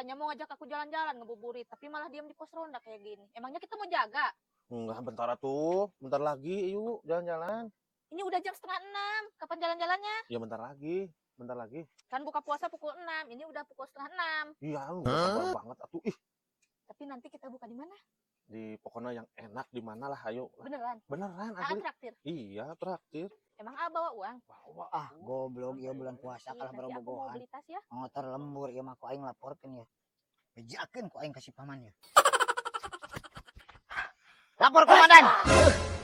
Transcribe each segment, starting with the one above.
Katanya mau ngajak aku jalan-jalan ngebuburit, tapi malah diam di pos ronda kayak gini. Emangnya kita mau jaga? Enggak, bentar atuh. Bentar lagi, yuk jalan-jalan. Ini udah jam 5.30. Kapan jalan-jalannya? Ya bentar lagi, bentar lagi. Kan buka puasa pukul 6. Ini udah pukul 5.30. Iya, lu nggak sabar banget atuh. Ih, Tapi nanti kita buka di mana? Di pokoknya yang enak di mana lah, ayo. Beneran? Beneran Ah, asli. Traktir. Iya, traktir. Emang ah bawa uang? Bawa. Ah, goblok, ieu bulan puasa Ih, kalah nanti aku mau barobogohan. Beli tas ya. Motor lembur ieu mah, ku aing laporkeun ya. Bejakeun ku aing ka si paman ya. Lapor komandan.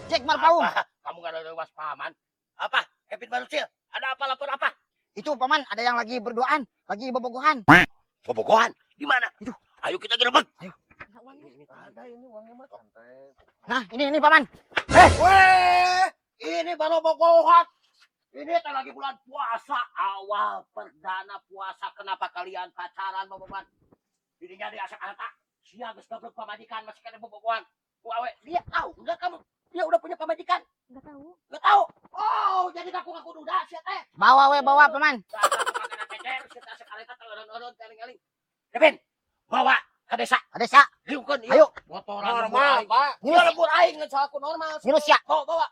Jack Marpaung. Apa? Kamu nggak ada was paman? Apa? Kevin Barusil? Ada apa, lapor apa? Itu paman, ada yang lagi berduaan, lagi bobogohan. Bobogohan? Di mana? Itu. Ayo kita gerebek. Mana uangnya? Ada ini uangnya mah, santai. Nah, ini paman. Weh, ini baru bobogohan. Ini teh lagi bulan puasa, awal perdana puasa. Kenapa kalian pacaran bobogohan? Ini jadi asak anak. Sia geus goblok pamajikan masih keneh bobogohan. Wawe, dia tahu enggak kamu? Dia udah punya pamajikan? Enggak tahu. Enggak tahu. Oh, jadi ngaku-ngaku duda sia teh. Bawa we, bawa paman. Dasar makanan cecer, sia teh sekali teh eureun-eureun eling-eling. Kevin, bawa ke desa. Ka desa. Riukeun ieu. Ayo. Motoran Normal, Pak. Iya, lembur aing ngan aku normal. Nginus ya. Bawa, bawa.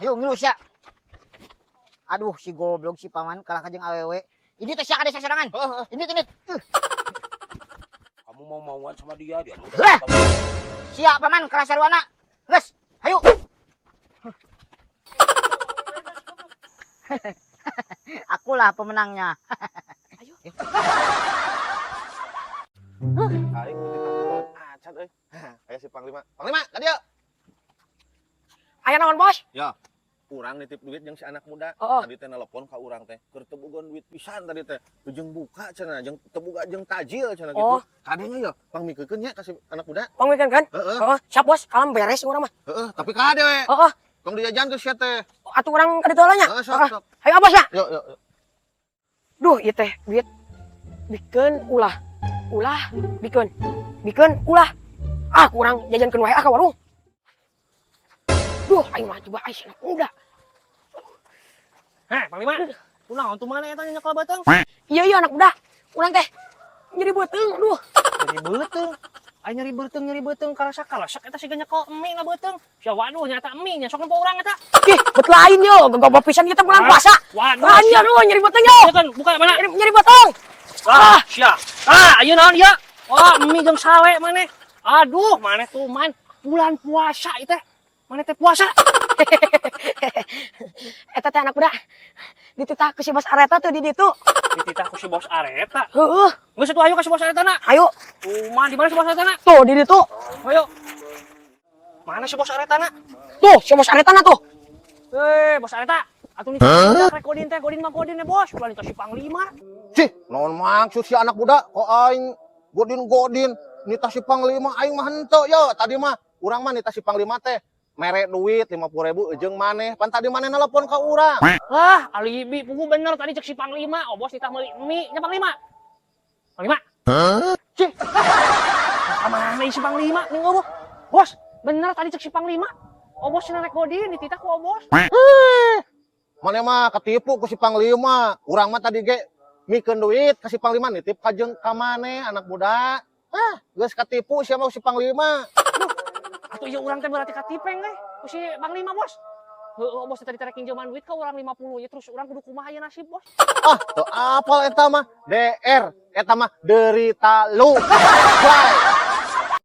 Ayo nginus ya. Aduh, si goblok si paman kalah ka jeung awewe. Ini teh sia ka desa sorangan. Ini ini. Kamu mau mauan sama dia, dia udah. Lah. Sia paman kalah sarwana. Geus, ayo. Akulah pemenangnya. Ayo. Aing ditanggung acan euy. Aya si Panglima. Panglima, ka dieu. Aya naon, Bos? Ya, urang nitip duit jeung si anak muda. Oh. Tadi teh nelpon ka urang teh. Keur teu boga duit pisan tadi teh. Jeung buka cenah, jeung teu boga jeung tajil cenah gitu. Oh. Kadenya ya, pangmikeun nya ka si anak muda. Pangmikeun kan? Heeh. Heeh, siap Bos, kalem beres urang mah. Heeh, tapi kade we. Heeh. Tong dijajan ke sia teh. Atuh urang ka ditu nya. Heeh, sok Heeh. sok. Ayo Bos ya. Yuk, yuk, yuk. Duh, ieu teh duit bikeun ulah. Ulah bikeun. Bikeun ulah. Ah, kurang jajankeun wae ah ka warung. Duh, aing mah coba aing anak muda. Heh, Panglima. Kunaon tuh mana eta nyekel beuteung? Iya iya anak muda. Urang teh nyeri beuteung, duh. Nyeri beuteung. Aing nyeri beuteung karasa kalasak eta siga nyekel mie na beuteung. Sia waduh nyata mie nya sok nempo urang eta. Ih, bet lain yo, goblok pisan kita bulan puasa. Waduh. Lain Sia. yo, nyeri beuteung yo. Ieu kan buka mana? Nyeri, nyeri beuteung. Ah, sia. Ah, ayeuna naon ieu? Wah, mie jeung sale maneh. Aduh, maneh tuh man bulan puasa ieu teh. Maneh teh puasa. Eta teh anak muda. Dititah ku si bos Areta tuh di ditu. Dititah ku si bos Areta. Heeh. Geus atuh ayo ka si bos Areta na. Ayo, Tuman di mana si bos Areta na? Tuh di ditu. Ayo. Mana si bos Areta na? Tuh, si bos Areta na tuh. Eh, bos Areta. Atuh nih, rek godin teh, godin mah godin ya bos. Ulah nitah si Panglima. Cih, naon maksud si anak muda kok aing godin-godin nitah si Panglima, aing mah henteu ya. Tadi mah urang mah nitah si Panglima teh mere duit 50.000 jeung maneh, pan tadi maneh nelpon ka urang. Ah, alibi pugu bener tadi cek si Panglima. Oh, bos nitah meuli mie nya Panglima. Panglima. Cih. Ka mana si Panglima nih ngomong? Bos, bener tadi cek si Panglima. Oh, bos rek godin dititah ku bos. Maneh mah ketipu ku si Panglima. Urang mah tadi ge mikeun duit ka si Panglima, nitip ka jeung ka maneh, anak muda. Ah, geus katipu sia mah ku si Panglima. Atuh ieu urang teh berarti katipeng euy ku si Panglima, bos. Heeh, bos tadi rek nginjeman duit ka urang 50 ya, terus urang kudu kumaha ya nasib, bos? Ah, teu apal eta mah. DR, eta mah derita lu. Bye.